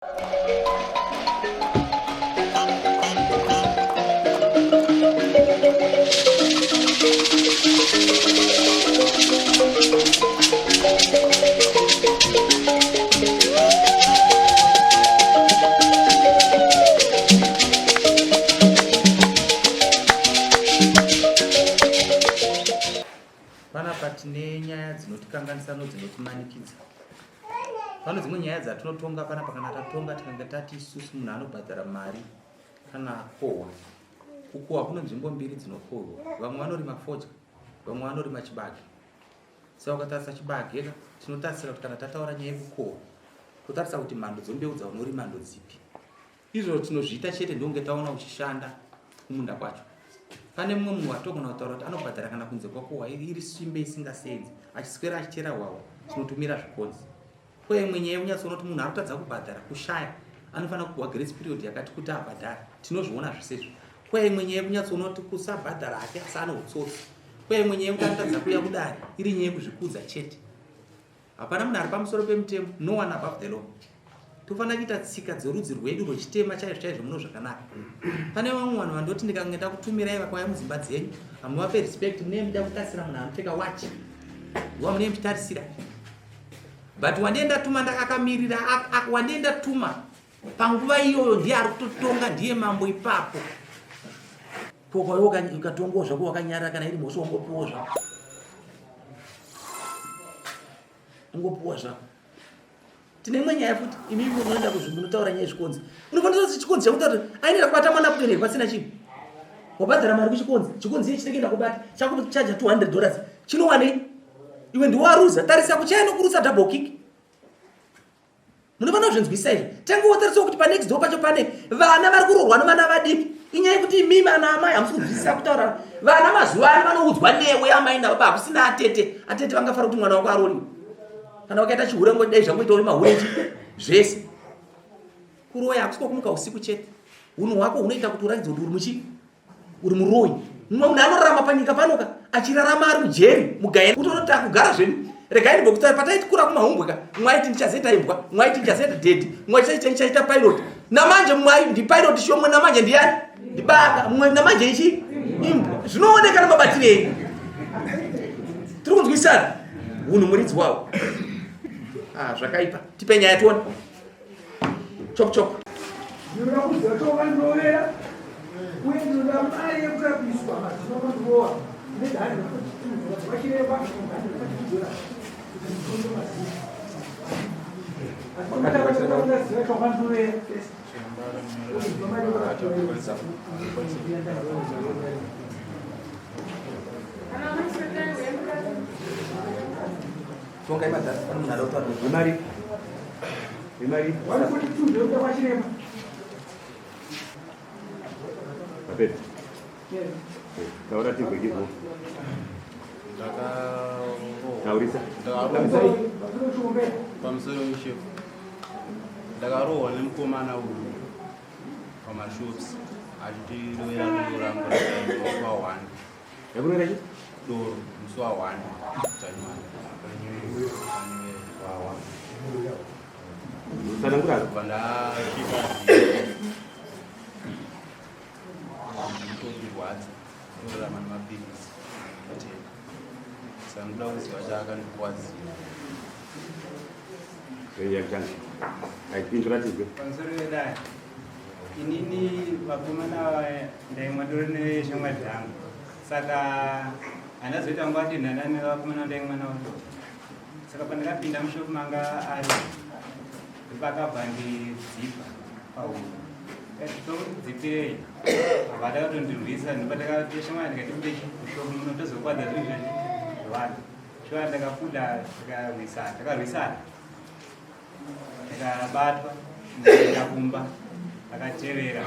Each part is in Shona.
Panapa tine nyaya dzinotikanganisa nodzinotimanikidza. Pane dzimwe nyaya dzatinotonga panapa kana tatonga tikange tati isusu munhu anobhadhara mari kana akohwa. Kukohwa kune nzvimbo mbiri dzinokohwa. Vamwe vanorima fodya, vamwe vanorima chibage. Saka ukatarisa chibage ka tinotarisira kuti kana tataura nyaya yekukohwa totarisa kuti mhando dzembeu dzaunorima ndodzipi. Izvo tinozviita chete ndokunge taona uchishanda kumunda kwacho. Pane mumwe munhu watogona kutaura kuti anobhadhara kana kunze kwakohwa iri simbe isingasenzi achiswera achichera hwahwa tinotumira zvikonzi. Ko imwe nyaya yekunyatsoona kuti munhu arikutadza kubhadhara kushaya anofanira kupiwa grace period yakati kuti abhadhare tinozviona zvese izvo. Ko imwe nyaya yekunyatsoona kuti kusabhadhara hake asi ane utsotsi. Ko imwe nyaya yekuti anotadza kuuya kudare iri nyaya yekuzvikudza chete. Hapana munhu ari pamusoro pemutemo, no one above the law. Tofanira kuita tsika dzorudzi rwedu rwechitema chaizvo chaizvo muno zvakanaka. Pane vamwe vanhu vandoti ndikange ndakutumirai vakauya mudzimba dzenyu, hamuvape respect, munee muchida kutarisira munhu anopfeka watch. Wa munee muchitarisira. But wandiye ndatuma ndakamirira, wandiye ndatuma panguva iyoyo ndiye ari kutotonga, ndiye mambo ipapo. Ko kwayo ukatongowo zvako wakanyarara kana iri mhosva ungopiwo zvako. Ungopiwa zvako. Tine imwe nyaya futi imi munoenda kuzvimbo munotaura nyaya yezvikonzi. Unofanira kuti chikonzi chakutaura kuti aenera kubata mwana kutoenda pasina chinhu. Wabhadhara mari kuchikonzi, chikonzi iye chinenge ndakubata chakuchaja 200 dollars. Chinowanei? Iwe ndiwaruza, tarisa kuchaya nokurutsa double kick. Munofanira kuzvinzwisisa izvi. Tange wotarisawo kuti panext door pacho pane vana vari kuroorwa nevana vadiki. Inyaya yekuti imimi ana amai hamusi kunzwisisa kutaura. Vana mazuva ano vanoudzwa newe amai nababa hakusina atete. Atete vangafara kuti mwana wako aroorwe. Kana wakaita chihure ngo dai zvangoita uri mahure zvese. Kuroya hakusi kwokumuka usiku chete. Hunhu hwako hunoita kuti uratidze kuti uri muchii? Uri muroyi. Mumwe munhu anorarama panyika panoka achirarama ari mujeri mugayeni kutonoti takugara zvedu. Regai ndimbokutaura pataitikura kumahumbwe ka mumwe aiti ndichazoita imbwa, mumwe aiti ndichazoita daddy, mumwe aiti ndichaita pilot. Namanje mumwe aiti ndipilot shomwe namanje ndiyani? Ndibaba. Mumwe namanje ichi imbwa. Zvinooneka nemabatire enyu. Tiri kunzwisana? Hunhu muridzi wawo. Ah, zvakaipa. Tipe nyaya tione. Chop chop. Ndinoda kuziva chovandirovera uye ndinoda mari yekurapiswa mazino akandirowa inoita 142 vachiremba 142 dollars kuti nditonge mazino. Asi ndinoda chavandirovera first. Tongai madhara pane munhu ada kutaura wemari. Wemari. 142 zvekuda kwachiremba. Mapedza. Taura tizwe chizvo. Taurisa. Pamusoro chef. Ndakarohwa nemukomana uyu pamashops achitirovera doro rangu musi wa 1. Yakurovera chi? Doro musi wa 1 January. Tsanangura. Kubva ndasvika Ndinotondirwadza ndorarama nemapiritsi chete saka ndinoda kuziva chaakandikuwadzira. Aipindura tizwe. Pamusoro vedare, inini vakomana vaya ndaimwa doro neshamwari dzangu saka handazoita nguva denhana nevakomana ndaimwa navo doro saka pandakapinda mushopu manga ari Ndopakabva ndidzipa pahuro. Todzipirei? Havada kutondirwisa ndopatakati shamwari ndikati bude kushopu muno tozokwadza zvinhu zvezvi zvevanhu. Shuwa ndakabuda tikarwisana, takarwisana. Tikabatwa ndikaenda kumba akatevera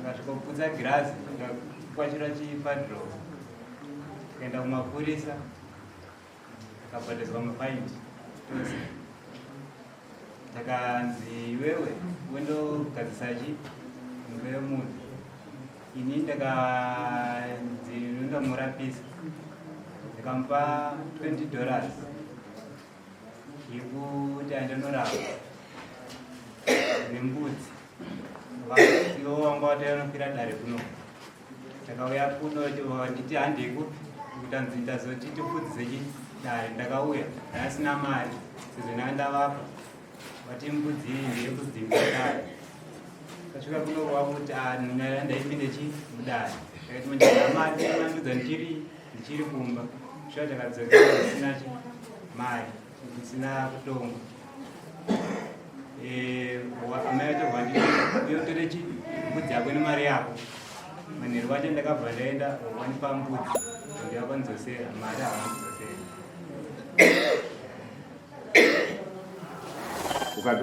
akasvikoputsa girazi ndikakwachura chipadro tikaenda kumapurisa Takabhadhariswa mafaindi tose. Takanzi iwewe wendogadzisa chi imba yemunhu. Ini ndakanzi ndondomurapisa. Ndikamupa 20 dollars yekuti aende norapwa. Nembudzi. Ivo vanga vatanokwira dare kuno. Takauya kuno nditi handei kupi kutanzi tazoti tifudzise chidare. Ndakauya ndasina mari sezvo ndanga ndavapa. Vati mbudzi iyi ndeyekudzimba dare. Tasvika kuno kwakuti ndaipinde chi mudare. Ndakati manje mari mandudza ndichiri kumba. Shuwa takadzokera tisina chi mari tisina kutonga. Amai vacho vanditi uye utore chi mbudzi yako nemari yako. Manheru wacho ndakabva ndaenda wandipa mbudzi ndivakandidzosera mari havana kudzosera.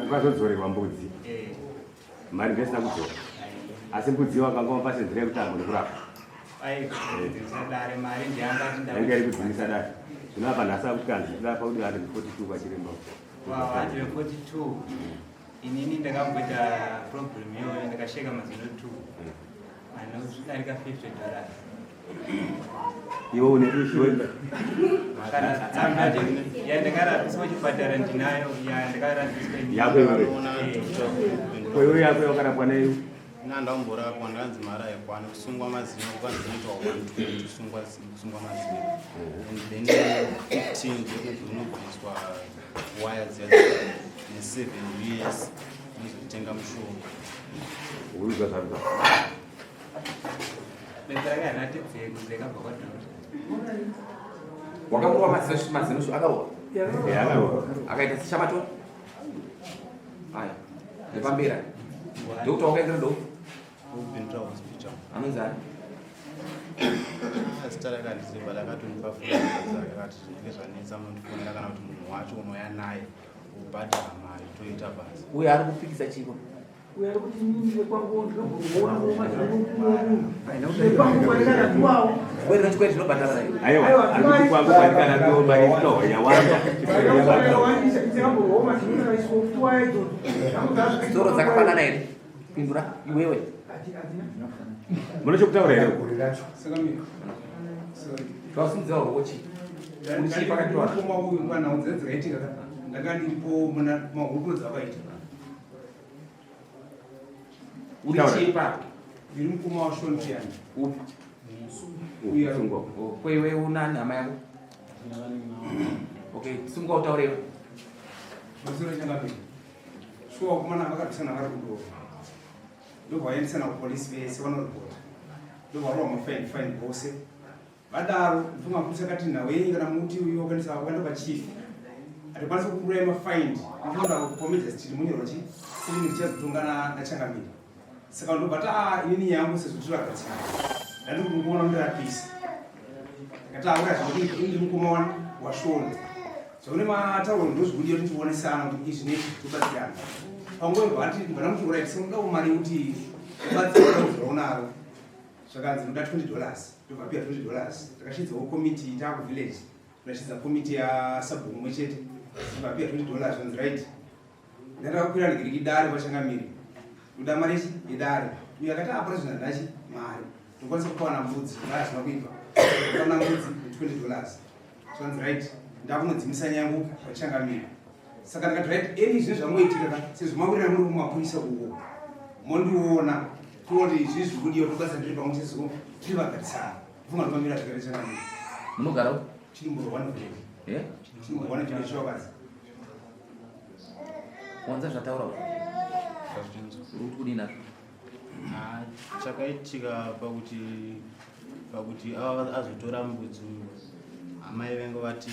Ukazodzorerwa mbudzi mari ndesina kudzora, asi mbudzi wakanga wapa senzira yekuti agone kurapa. Yange iri kudzimisa dare. Zvino apa nhasi akuti kanzi tirapa kuti 142 kwachiremba. 142 inini ndakamboita problem iyoyo, ndakasheka mazino 2 anodarika $50. Iwe une iwe Kana tsamba yacho yandakarapiswa chipatara ndinayo, yandakarapiswa. Yako iwewe? Ko iwe yako yakarapwa nei? Ina ndamborapwa, ndanzi mari haikwana kusungwa mazino, kukanzi inoitwa 120 kusungwa mazino and then 15 ndekunzi unobviswa waya dziya ne7 US, unozotenga mushonga. Urikuza zvaruza. Bepa rake hanatidzeko dzekabva kwadhota. Wakamurowa mazino, mazino akarowa? Akarowa. Akaita sechamato aya nepambera. Doctor wakaendera do? Kubindura Hospital. Anonzi ani? Zita rake handizivi, but akatonipa foni dzake, akati zvinenge zvanetsa mundifonera, kana kuti munhu wacho unouya naye ubhadhara mari toita basa. Uye ari kupikisa chiko? Uyo ari kuti inini nekwangu ndinogowangu mazino nekwangu kwandakarapiwawo. Chikwereti nechikwereti zvinobhadhara here? Aiwa, ari kuti kwangu kwandikarapiwa mari itohwa yawanda. Yakawandisa, ndakamborohwa mazino ndakaiswa futi waya idzodzo. Dzoro dzakafanana here? Pindura iwewe. Hadzina. Mune chekutaura here? Twasimudzira ruoko chii? Uri chii pakati pevanhu? Mukoma uyu panhau dzinenge dzakaitika ka, ndanga ndiripo muna mahurukuro dzavakaita. Uri chii papo? Ndiri mukoma waShon Piani. Upi? Uyu ari- Sungwa. Oh, kwewe unani hama yako? Okay, simuka utaurewe. Masoro changamire. Shuwa vakomana vakarwisana vari kudoro, ndobva vaendesana kupolisi, vese vanoripota, ndobva varova mafaini fine vose. Vadaro ndifunga mapurisa akati nhau yenyu kana muti uyu wakaendesa wakaenda pachief, hatikwanisi kukurai mafaindi, munofanira kupomedza tiri munyorwa chi sini tichazotonga nachangamire. Saka ndobva ta inini yangu sezvo tiri vagarisana, ndandi kuti mukuona undirapisa, ndakati aura zvekuti ini ndiri mukoma wani waShona, zvakune matauro ndozvikudiwa kuti tionesana kuti izvi nezvi tobatsirana. Panguva ibva ati ndibva ndamuti alright, sinodawo mari yekuti ubatsire dambudziko raunaro. Zvakanzi ndoda $20, ndobva piwa $20. Takashidzawo komiti taakuvillage, ndashidza komiti yasabhuku mumwe chete, ndobva piwa $20. Zvanzi right, ndandakakwira ndigiriki dare kwachangamire, ndoda mari ichi yedare. Uyo akati apana zvinhu handachi mari, ndokwanisa kupawana mbudzi, mari hazvina kuipa, kupawana mbudzi ne$20. Zvanzi right, ndakunodzimisa nyangu kwachangamire. Saka ndakati right, eni zvinhu zvangoitika ka, sezvo mawirira muri kumapurisa uko, mondiona tione izvi zvikudiwa tobatsa ndiri pamwe chete sezvo tiri vagarisana. Ndifunga ndomamira zvakare changamire. Munogara upi? Chirimboro one village. Eh? Chirimboro one village chivakadzi. Wanza zvataura uyu. Uri kuti kudii nazvo? Ah, chakaitika pakuti azotora mbudzi uyu, amai venge vati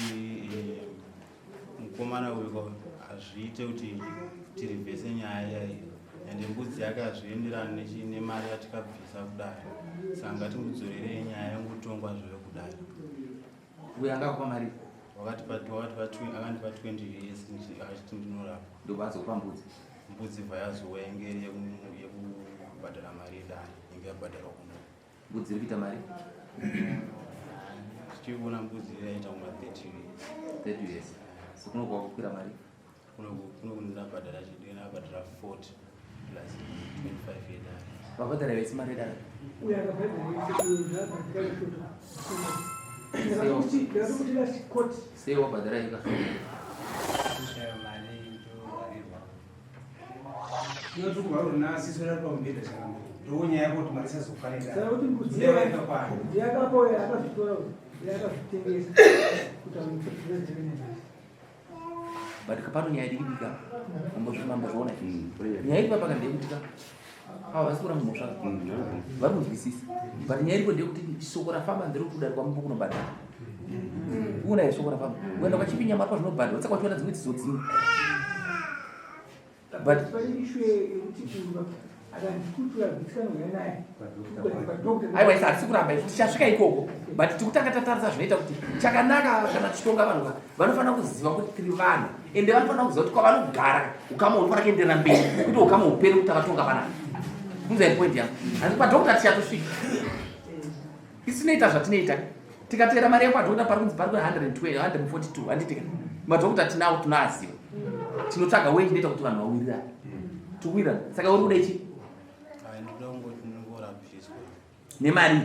mukomana uyu hazviite kuti tirivhese nyaya iyi, ende mbudzi yake hazvienderani nemari yatikabvisa kudare, saka ngatingodzorerei nyaya yongotongwa zvayo kudare. Uyu angakupa mari? Akandipa 20 US achiti ndinorapwa. Ndobva azokupa mbudzi? Mbudzi bva yazouya, inge iri yekubhadhara mari yedare inge yabhadharwa kuno. Mbudzi iri kuita mari? Tichikuona mbudzi yaita kuma 30 US. 30 US. So kuno kwakukwira mari? Kuno ndinabhadhara ndinabhadhara 40 plus 25 yedare. Vabhadhara vese mari yedare? Uyo akabhadhara. Ndakatokuti last court. Sei wabhadhara ika? Kushaya mari, ndowarirwa. Saka kuti mbudzi yakapoya akazvitora yakazvitengesa kuti amupresident. But pano nyaya iri kubika mambozviona. Nyaya iri papaka ndeyekuti ka ava vasi kuramba mhosva, vari kunzwisisa, but nyaya iriko ndeyekuti shoko rafamba nderekuti kudarikwa mumbo kunobhadhara. Una here shoko rafamba kuenda kwachipinya mari kwazvinobhadhara, saka wachiona dzimwe dzizodzimwe, but pane issue yekuti kurwa akandikutura gutsikano naye. Aiwa, isa hatisi kuramba izvo, tichasvika ikoko, but tikutanga tatarisa zvinoita kuti chakanaka. Kana tichitonga vanhu vanofanira kuziva kuti tiri vanhu, ende vanofanira kuziva kuti kwavanogara ukama hunofanira kuenderera mberi, kuti ukama huperi kuti takatonga panapa. Kunzai point yangu? Asi kwadoctor tichatosvika. Isi tinoita zvatinoita, tikateera mari yekwadoctor pari kunzi pari ku120 142, handitika? Madoctor tinawo, tinoaziva, tinotsvaga wei chinoita kuti vanhu vawirirane, tikuwirirana. Saka uri kuda ichi? Hayi, ndoda kungoti ndingorapiswa. Nemari?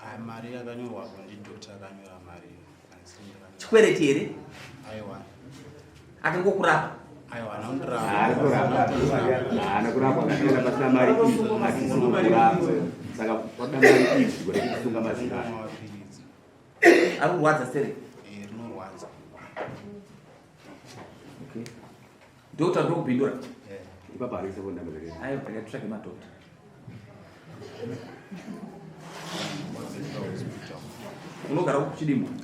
Hayi, mari yakanyorwapo ndidoctor akanyora mari, handisi ndakanyora. Chikwereti here? Aiwa. Akangokurapa? Aiwa. Haana kurapa, haana kurapa. Akatoenda pasina mari iyi, hatisi kurapa, saka wada mari idzi kuti kusunga mazino aya. Mapiritsi. Ari kurwadza sere? Rinorwadza. Okay, doctor ndokupindura. Ipapa harisa kundamba. Aiwa, tikatsvage madoctor. Hospital. Unogara kuchidimbu? One.